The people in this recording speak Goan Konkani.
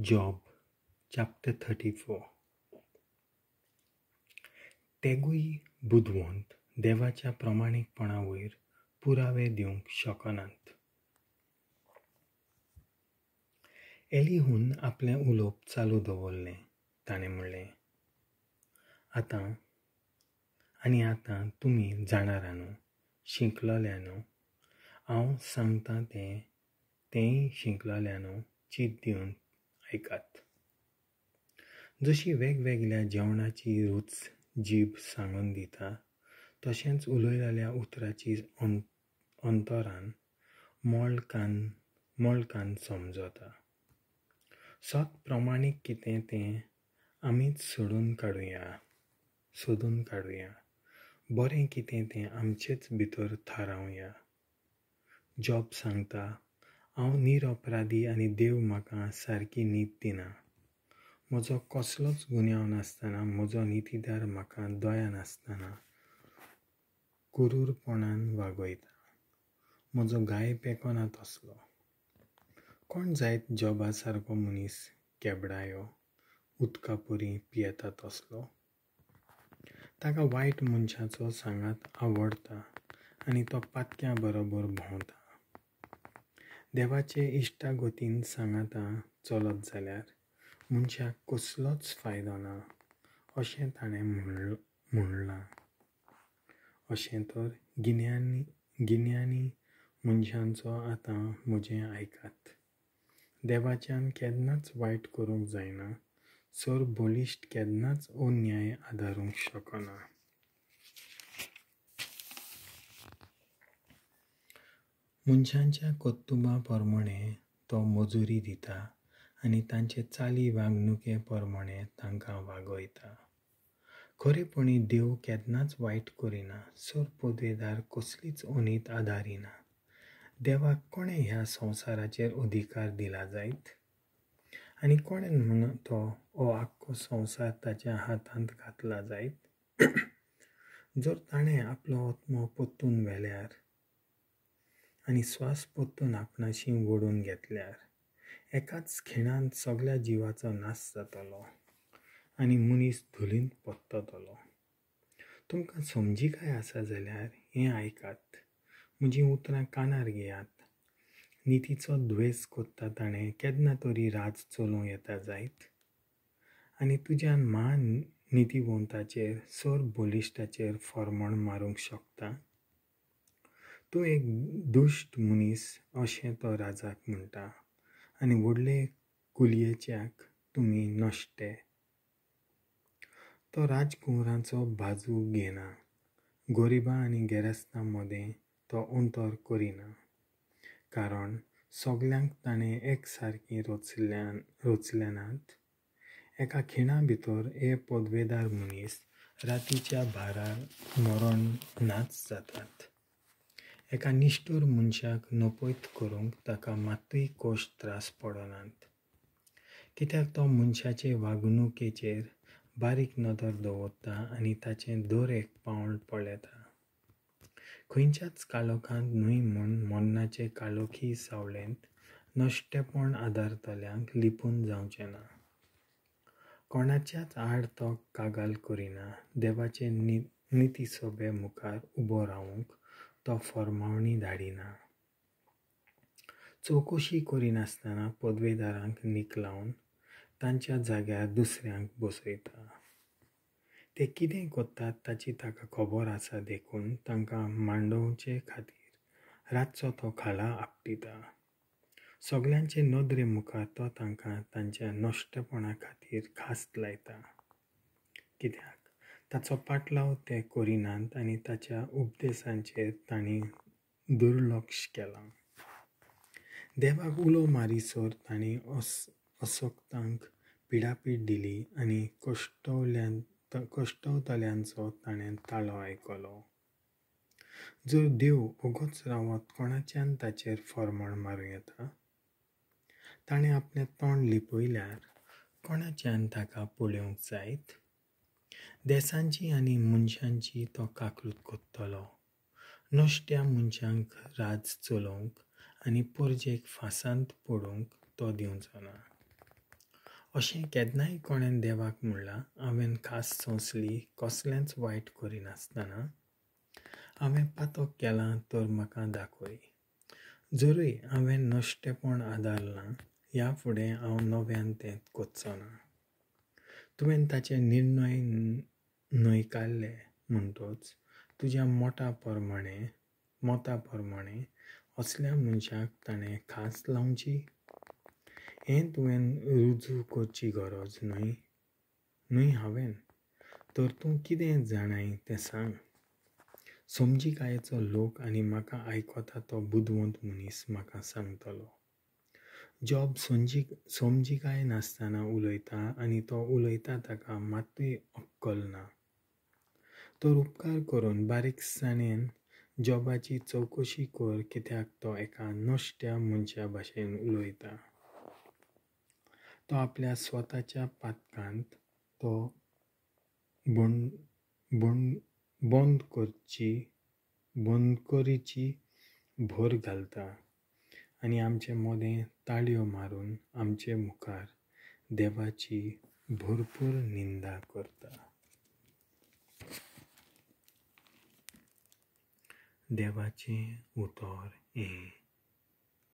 Job chapter 34. तेगूय बुदवंत देवाच्या प्रमाणीकपणा वयर पुरावे दिवंक शकनात. एलिहून आपलें उलोवप चालू दवरलें. ताणें म्हणलें, आतां आनी आतां तुमी जाणारानो, शिकलेल्यानो, हांव सांगता तें तेंय शिकलेल्यानो चीत दिवन आयकात. जशी वेगवेगळ्या जेवणाची रूच जीब सांगून दिता, तशेंच उलयलेल्या उतराची अंतरान मोळकान समजता. सत प्रमाणीक कितें तें आमीच सोदून काडुया. बरें कितें तें आमचेच भितर थारावया. जॉब सांगता, हांव निरपराधी आनी देव म्हाका सारकी नीत दिना. म्हजो कसलोच गुन्यांव नासतना म्हजो नितीदार म्हाका दया नासतना क्रूरपणान वागयता. म्हजो घाय पेकना तसलो. कोण जायत जॉबा सारको मनीस केबडायो उदका परी पियेता तसलो. ताका वायट मनशाचो सांगात आवडटा आनी तो पातक्या बरोबर भोंवता. देवाचे इश्टागतीन सांगाता चलत जाल्यार मनशाक कसलोच फायदो ना अशें ताणें म्हणलां. अशें तर गिन्यानी मनशांचो आतां म्हजें आयकात. देवाच्यान केन्नाच वायट करूंक जायना, सर बळिश्ट केन्नाच अन्याय आदारूंक शकना. मनशांच्या कर्तुबा प्रमाणें तो मजुरी दिता आनी तांचे चाली वागणुके प्रमाणें तांकां वागयता. खरेपणी देव केन्नाच वायट करिना, सर पदवेदार कसलीच अनीत आदारिना. देवाक कोणें ह्या संवसाराचेर अधिकार दिला जायत? आनी कोणें म्हूण तो हो आख्खो संवसार ताच्या हातांत घातला जायत? जर ताणें आपलो आत्मो परतून व्हेल्यार आनी स्वास परतून आपणाशी ओडून घेतल्यार एकाच खिणांत सगळ्या जिवाचो नाश जातलो आनी मनीस धुलींत परततलो. तुमकां समजिकाय आसा जाल्यार हें आयकात, म्हजीं उतरां कानार घेयात. नितीचो द्वेस करता ताणें केन्ना तरी राज चलोवं येता जायत? आनी तुज्यान म्हान नितीवंताचेर सर बळिश्टाचेर फर्माण मारूंक शकता? तूं एक दुश्ट मनीस अशें तो राजाक म्हणटा आनी व्हडले कुलयेच्याक तुमी नश्टे. तो राजकुंवराचो बाजू घेना, गरिबां आनी गिरेस्तां मदें तो अंतर करिना, कारण सगल्यांक ताणें एकसारकीं रचल्यानात. एका खिणा भितर हे पदवेदार मनीस रातीच्या भारार मरण नाच जातात. एका निश्ठूर मनशाक नपयत करूंक ताका मात्तूय कश्ट त्रास पडनात, कित्याक तो मनशाचे वागणुकेचेर बारीक नदर दवरता आनी ताचें दर एक पावल पळयता. खंयच्याच काळोखांत न्हय म्हूण मरणाचे काळोखी सावळेंत नश्टेपण आदारतल्यांक लिपून जावचें ना. कोणाच्याच आड तो कागाळ करिना, देवाचे नितीसभे मुखार उबो रावूंक तो फर्मावणी धाडिना. चवकशी करिनासतना पदवेदारांक निकलावन तांच्या जाग्यार दुसऱ्यांक बसयता. ते कितें करतात ताची ताका खबर आसा, देखून तांकां मांडोवचे खातीर रातचो तो खाला आपटिता. सगल्यांचे नदरे मुखार तो तांकां तांच्या नश्टेपणा खातीर खास्त लायता, कित्याक ताचो पाटलाव ते करिनात आनी ताच्या उपदेशांचेर तांणी दुर्लक्ष केलां. देवाक उलो मारीसर तांणी असक्तांक पिडापीड दिली आनी कश्टवतल्यांचो ताणें ताळो आयकलो. जर देव ओगोच रावत कोणाच्यान ताचेर फर्माण मारूं येता? ताणें आपलें तोंड लिपयल्यार कोणाच्यान ताका पळोवंक जायत? देसांची आनी मनशांची तो काकूत करतलो, नश्ट्या मनशांक राज चलोवंक आनी परजेक फासांत पडूंक तो दिवचो ना. अशें केन्नाय कोणें देवाक म्हणलां, हांवें खास सोंसली कसलेंच वायट करिनासतना? हांवें पातक केलां तर म्हाका दाखय. जरूय हांवें नश्टेपण आदारलां, ह्या फुडें हांव नव्यान तें करचो ना. तुवें ताचे निर्णय न्हयकारले म्हणटच तुज्या मता प्रमाणें असल्या मनशाक ताणें खास लावची? हें तुवें रुजू करची गरज न्हय न्हय हांवें. तर तूं कितें जाणाय तें सांग. समजिकायेचो लोक आनी म्हाका आयकता तो बुदवंत मनीस म्हाका सांगतलो. जॉब समजिकाय नासतना उलयता आनी तो उलयता ताका मात्तूय अक्कल ना. तर उपकार करून बारीकसाणेन जॉबाची चवकशी कर, कित्याक तो एका नश्ट्या मनशा भाशेन उलयता. तो आपल्या स्वताच्या पातकांत तो बंद करीची भर घालता आनी आमचे मदें ताळयो मारून आमचे मुखार देवाची भरपूर निंदा करता. देवाचें उतर हें.